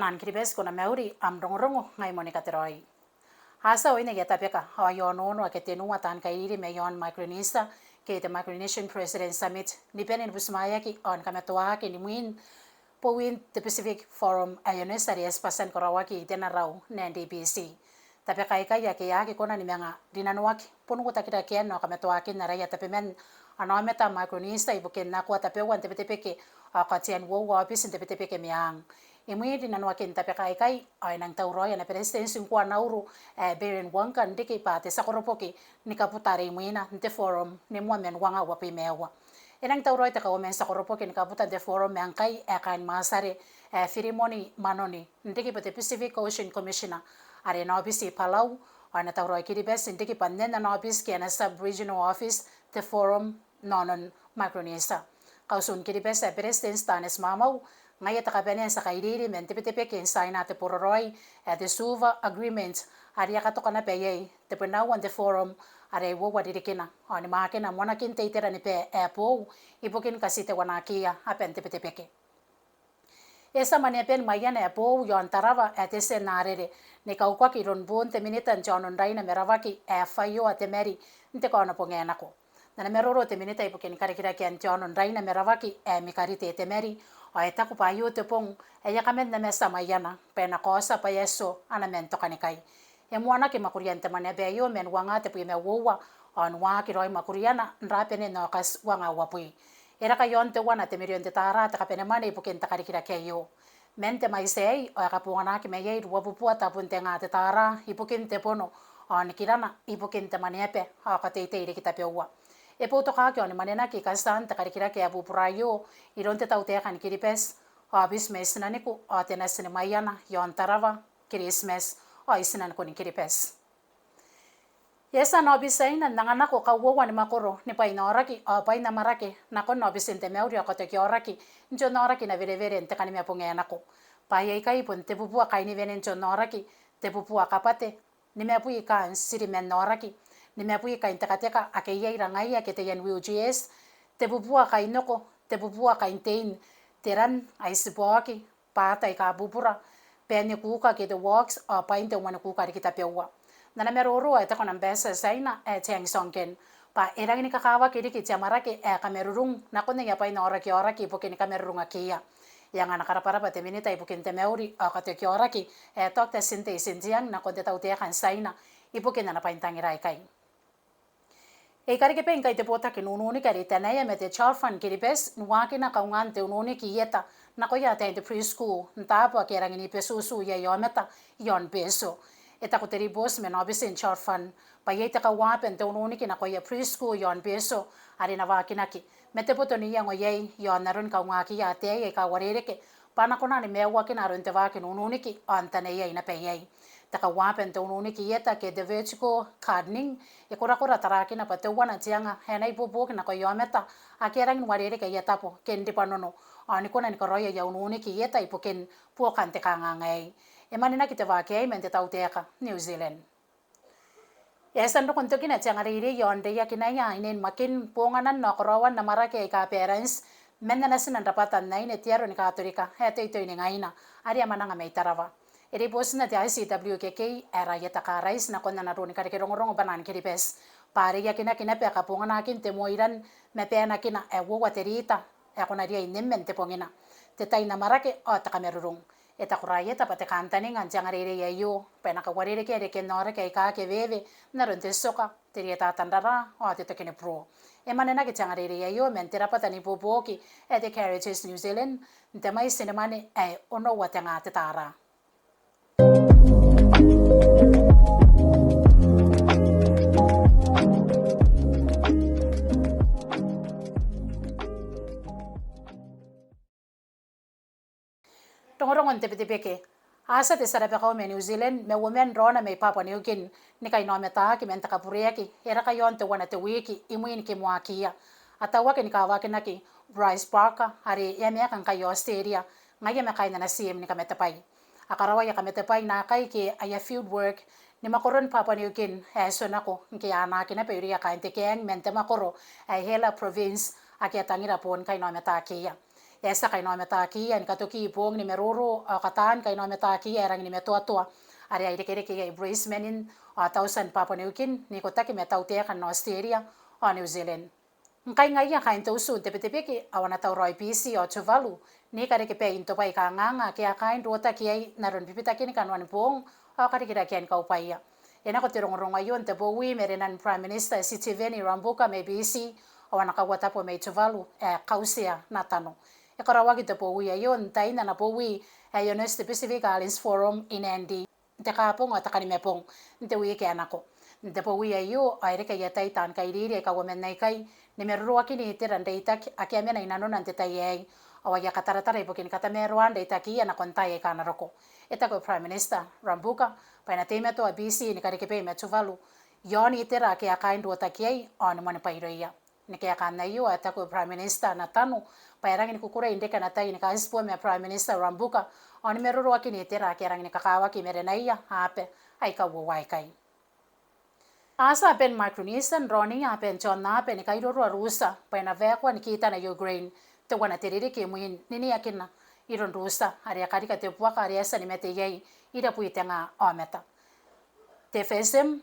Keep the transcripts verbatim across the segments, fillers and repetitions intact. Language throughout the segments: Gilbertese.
Bwanaan Kiribati, ko na mauri, am rongorongo ngai Monica Teroi. A tia oin aia tabeka ao aia onoono ake tenua taan kairiri mai aon Micronesia ke te Micronesian Presidents Summit ni bane ni butimwaeaki ao ni kamatoaki ni mwin bowin te Pacific Forum ae onoti are e a tibwa tia ni karaoaki i Denarau n te D P C. Tabeka aikai ake a aki kona ni manga rinanoaki bon uotakirakean ao kamatoakin araia tabeman ana aomata Micronesia ibukin nakoa tabeua n te Betebeke ao katean uoua aobiti n te Betebeke Meang. Imwin rinanoakin tabeka aikai ao e nang tauraoi ana Beretitenti ngkoa Nauru ae Baron Wonga n riki bwa te tia koroboki ni kabuta are imwina n te Forum ni moa man uanga uabwi ma aua. E nang tauraoi te kauoman tia koroboki ni kabuta n te Forum ma ngkai ae kaain Matiare ae Firimoni Manoni n riki bwa te Pacific Ocean Commissioner are e na aobiti i Palau, ao e na tauraoi Kiribati n riki bwa nnen ana aobiti ke ana Sub-Regional Office te Forum inanon Micronesia. Kautun Kiribati ae Beretitenti Taneti Maamau, ngaia te kabanea n tia kairiri man te Betebeke n tiaina te boraraoi ae te Suva Agreement are e a katoka naba iai te bwenaua n te Forum are e uoua ririkina ao ni mwakena moanakin te iteraniba ae boou ibukin katiteuanakiia aban te Betebeke. E a tia mwaneaban Maiana ae boou i aon Tarawa ae te Tia Narere ni kaukaki iroun buun te Minita n te Aono n Raina ma Rawaki ae Faioa Temari n te Kaonobong ae nako. N ana maroro te Minita ibukin karikirakean te aono n Raina ma Rawaki ae Mikarite Temari, ao e taku bwa aio te bong ae e a kaman namatia Maiana bwa e na kaotia bwa e a tio ana man tokanikai. E moanaki mwakurian te mwaneaba aio man uanga tebwi ma uoua, ao n waaki raoi mwakuriana n raben Aokati uanga uabwi. E raka i aon teuana te mirion te taara te kabanemwane ibukin te karikirake aio. Man te mwaiti aei ao e kabonganaki maiai ruabubua tabun te nga te taara ibukin te bono, ao nikirana ibukin te mwaneaba ao kateitei riki tabeua. E boutokaaki ao ni mwanenaki katiaan te karikirake ae bubura aio iroun te tautaeka ni Kiribati, aobiti mai tinaniku ao te nati ni Maiana i aon Tarawa, Kiritimati ao i tinanikun Kiribati. E a tia ana aobiti aina n anganako kauoua ni mwakoro ni bwain aoraki ao bwain amwarake nakon aobitin te mauri ao katoki aoraki n te onnaoraki n Aberabere n te Kanimabong ae nako. Bwaai aikai bon tebubua kainiwene n te onnaoraki, tebubua kabwate, nimabwi kaan tiriman aoraki, nimabwi kain tekateka ake iai rangaia ke taian wheelchairs, tebubua kain noko, tebubua kain tein, te ran, aitibuaki, bwaata aika bubura, baan ni kuuka ke te woks, ao bwain te umwa ni kuuka riki tabeua. N ana maroro ae te Ambassador Tiaina ae Tang Songken bwa e rangi ni kakawaki riki te amwarake ae kamarurung nakon aia bwain aoraki aoraki ibukin kamarurungakiia. E anga ana karabwarabwa te Minita ibukin te mauri ao katoki aoraki ae Doctor Tinte Itinteang nakon te tautaeka n Tiaina ibukin ana bwaintangira aikai. E karikibaa ngkai te botaki n ununiki are i Tanaea ma te Child Fund Kiribati ni waakina kaungaan te ununiki i eta nakoia ataein te preschool n taabo ake a rangi ni betutu iai aomata i aon Betio. E taku te ribooti man aobitin Child Fund bwa iai te kauaban te ununiki nakoia preschool i aon Betio are e na waakinaki ma te boto n iango iai i aon aron kaungaakiia ataei aika uarereke bwa a na kona ni maiuakina aron te waaki n ununiki ao n tanaeai naba iai. Te kauaban te ununiki i eta ke te vertical gardening e korakora taraakina bwa teuana te anga ae na ibuobuoki nakoia aomata ake a rangi n uarereke aia tabo ke n ribanono ao ni kona ni karaoia aia ununiki i eta ibukin buokan te kanganga aei. E mwanenaki te waaki aei man te tautaeka New Zealand. E a tia n roko n tokina te angareirei i aon reiakinaia ainen Makin bonganan ao karaoan amwarake aika balance man ana tina n rabwata n aine te Aro ni Katorika ae Teitei ni Ngaina are e a mwananga mai Tarawa. E ribootinna te I C W K K ae Raieta Karaiti nakon ana ruu ni kareke rongorongo Bwanaan Kiribati bwa a reiakinaki naba kabonganakin te moi ran ma baanakina ae uoua te rita ae ko na riai n nim man te bongina, te tai n amwarake ao te kamarurung. E taku Raieta bwa te kantaninga n te angareirei aio bwa e na kauarerekea reken aoraki aika aki eweewe n aron te tioka, te rietata n raraa ao te toki ni buroo. E mwanenaki te angareirei aio man te rabwata n ibuobuoki ae te Caritas New Zealand n te mwaiti ni mwane ae onoua te nga te taara. Rongorongon te Betebeke. A tia te tia rabakau mai New Zealand ma uoman raona mai Papua New Guinea ni kainaomataaki man te kabureaki e raka i aon teuana te wiiki imwin kimoakiia. A tauaki ni kawakinaki Bryce Barker are e a maeka ngkai i Australia ngaia ma kaain ana tiim ni kamatebwai. A karaoa aia kamatebwai naakai ke aia field work ni mwakoron Papua New Guinea ae tionako ngke a anaaki naba irouia kaain te kaeng man te mwakoro ae Hela Province ake a tangira boon kainaomataakiia. E a tia kainaomataakiia ni katoki boong ni maroro ao kataan kainaomataakiia ae rangi ni matoatoa are a irekereke iai Bureitiman ao tautia ni Papua New Guinea n ikotaki ma tautaeka n Australia ao New Zealand. Ngkai ngaia kaain te utu n te Betebeke ao a na tauraoi Biti ao Tuvalu n ikarekebai n tobwai kanganga ake a kaain rotaki iai n aron bibitakin kanoan boong ao karikirakean kaubwaia. E nako te rongorongo aio n te bowi i marenan Prime Minister Sitiveni Rabuka mai Biti ao ana kauatabo mai Tuvalu ae Kautea Natano. E karaoaki te bowi aio n tain ana bowi ae Eunice te Pacific Islands Forum i Nadi n te Kaabong ao te Kanimabong n te wiiki ae nako. N te bowi aio ao e reke aia tai taan kairiri aika uoman aikai ni maroroakin itera n reitaki ake a mena i nanona n te tai aei ao aia kataratara ibukin katamaroan reitakiia nakon taai aika a na roko. E taku Prime Minister Rabuka bwa e na teimatoa Biti ni karekebai ma Tuvalu iaon itera ake a kaain rotaki iai ao ni moanibwai irouia. Ni kaekaan aio ao e taku Prime Minister Natano bwa e rangi ni kukurei n reke ana tai ni kaitibo ma Prime Minister Rabuka ao ni maroroakin itera ake a rangi ni kakawaki i marenaia aba aika uoua aikai. A tia aban Micronesia n raoniia aban te aonnaba ni kairoroa Russia bwa e na waekoa ni kitana Ukraine teuana te ririki imwin niniakina iroun Russia are e karika te buaka are e a tia ni mate iai irabwi te nga aomata. Te FSM,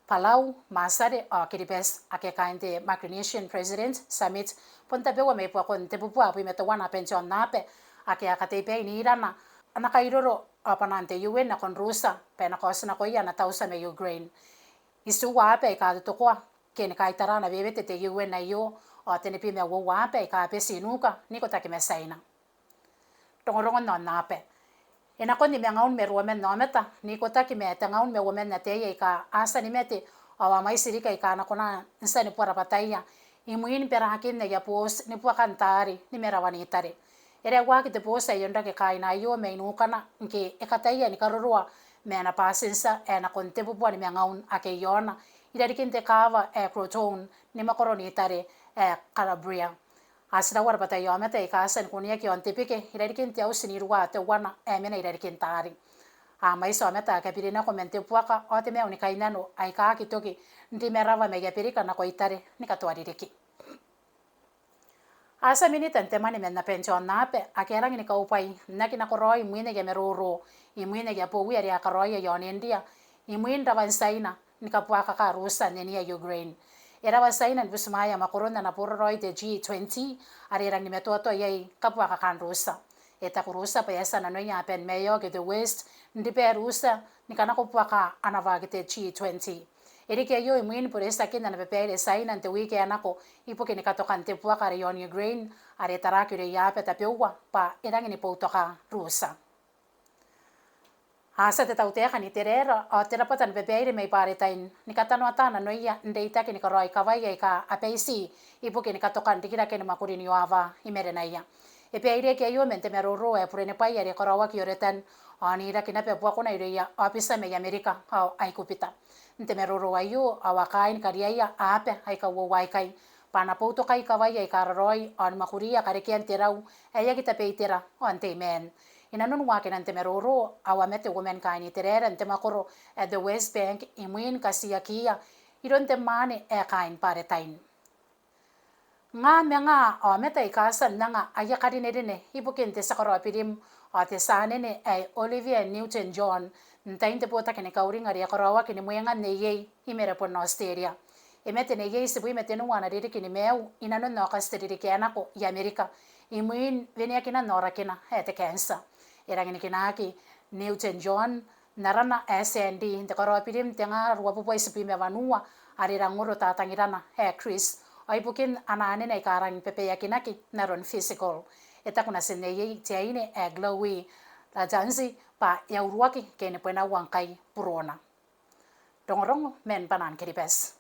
Palau, Matiare ao Kiribati ake kaain te Micronesian Presidents Summit bon tabeua mai buakon tebubua abwi ma teuana aban te aonnaba ake a katei bai n irana ana kairoro ao bwanaan te U N nakon Russia bwa e na kaotinakoia ana tautia mai Ukraine. Itiua aba aika totokoa ke ni kaitara ana wewete te U N aio ao tenibwi ma uoua aba aika beti i nuka n ikotaki ma Tiaina. Rongorongon aonnaba. E nakon nimangaun ma ruaman aomata n ikotaki ma tengaun ma uoman ataei aika a tia ni mate ao a mwaiti riki aika a na kona n tia ni bua rabwataia imwin barakin aia booti ni buakan taari ni marawan Itare. E raeuaki te booti ae onrake kaaina aio mai nukana ngke e kataia ni karoroa ma ana batintia ae nakon tebubua nimangaun ake iaona i rarikin te kaawa ae Crotone ni mwakoron Itare ae Calabria. A tiraua rabwataia aomata aika a tia ni kuneaki iaon te bike i rarikin te auti n iruwa teuana ae mena i rarikin taari. A mwaiti aomata ake a biri nako man te buaka ao te maiu ni kainnano aika aki toki n rimarawa mai Aberika nako Itare ni katoa ririki. A tia minita n te mwane man aban te aonnaba ake a rangi ni kaubwai n aki nakoraoi imwin aia maroro imwin aia bowi are a karaoia iaon India imwin rawan Tiaina ni kabuakaka Russia n enia Ukraine. E rawa Tiaina ni butimwaea mwakoron ana boraraoi te G twenty are e rangi ni matoatoa iai kabuakakan Russia. E taku Russia bwa e a tia nanoia aban maeao ke te West n riba Russia ni kanakobuaka ana waaki te G twenty. E riki aio imwin boretiakin ana babaire Tiaina n te wiiki ae nako ibukin katokan te buaka are iaon Ukraine are e taraaki irouia aba tabeua bwa e rangi ni boutoka Russia. A tia te tautaeka n Iteraera ao te rabwata ni babaire mai Baretain ni katanoata nanoia n reitaki ni karaoi kawai aika a baiti ibukin katokan rikiraken mwakurin iowawa i marenaia. E baireaki aio man te maroro ae burenibwai are karaoaki i Oretan ao n iraki naba buakona irouia aobitia mai Amerika ao Aikubita. N te maroro aio ao a kaaini kariaia aba aika uoua aikai bwa a na boutokai kawai aika raraoi ao ni mwakuria karekean te rau ae aki tabe itera ao n tei maan. I nanon waakinan te maroro ao a mate uoman kaain Iteraera n te mwakoro ae the West Bank imwin katiakiia iroun te mwaane ae kaain Baretain. Ngaa ma ngaa aomata aika a tia n anga aia karinerine ibukin te tia karaobirim ao te tia anene ae Olivia Newton-John n tain te botaki ni kauring are e karaoaki ni mwengan neiei i Merebon, Aotiteria. E mate neiei itibwi ma tenua ana ririki ni maiu i nanon Aokati te ririki ae nako i Amerika imwin weneakinan aorakina ae te cancer. E rangi ni kinaaki Newton-John n arana ae Sandy n te karaobirim n te ngaa ruabubua itibwi ma wanua are e rang oro tatangirana ae Chris ao ibukin ana anene aika rangi ni babaeakinaki n aron physical. E taku natin neiei te aine ae Chloe Latanzi bwa e a uruaki ke ni bwenaua ngkai burona. Rongorongo man Bwanan Kiribati.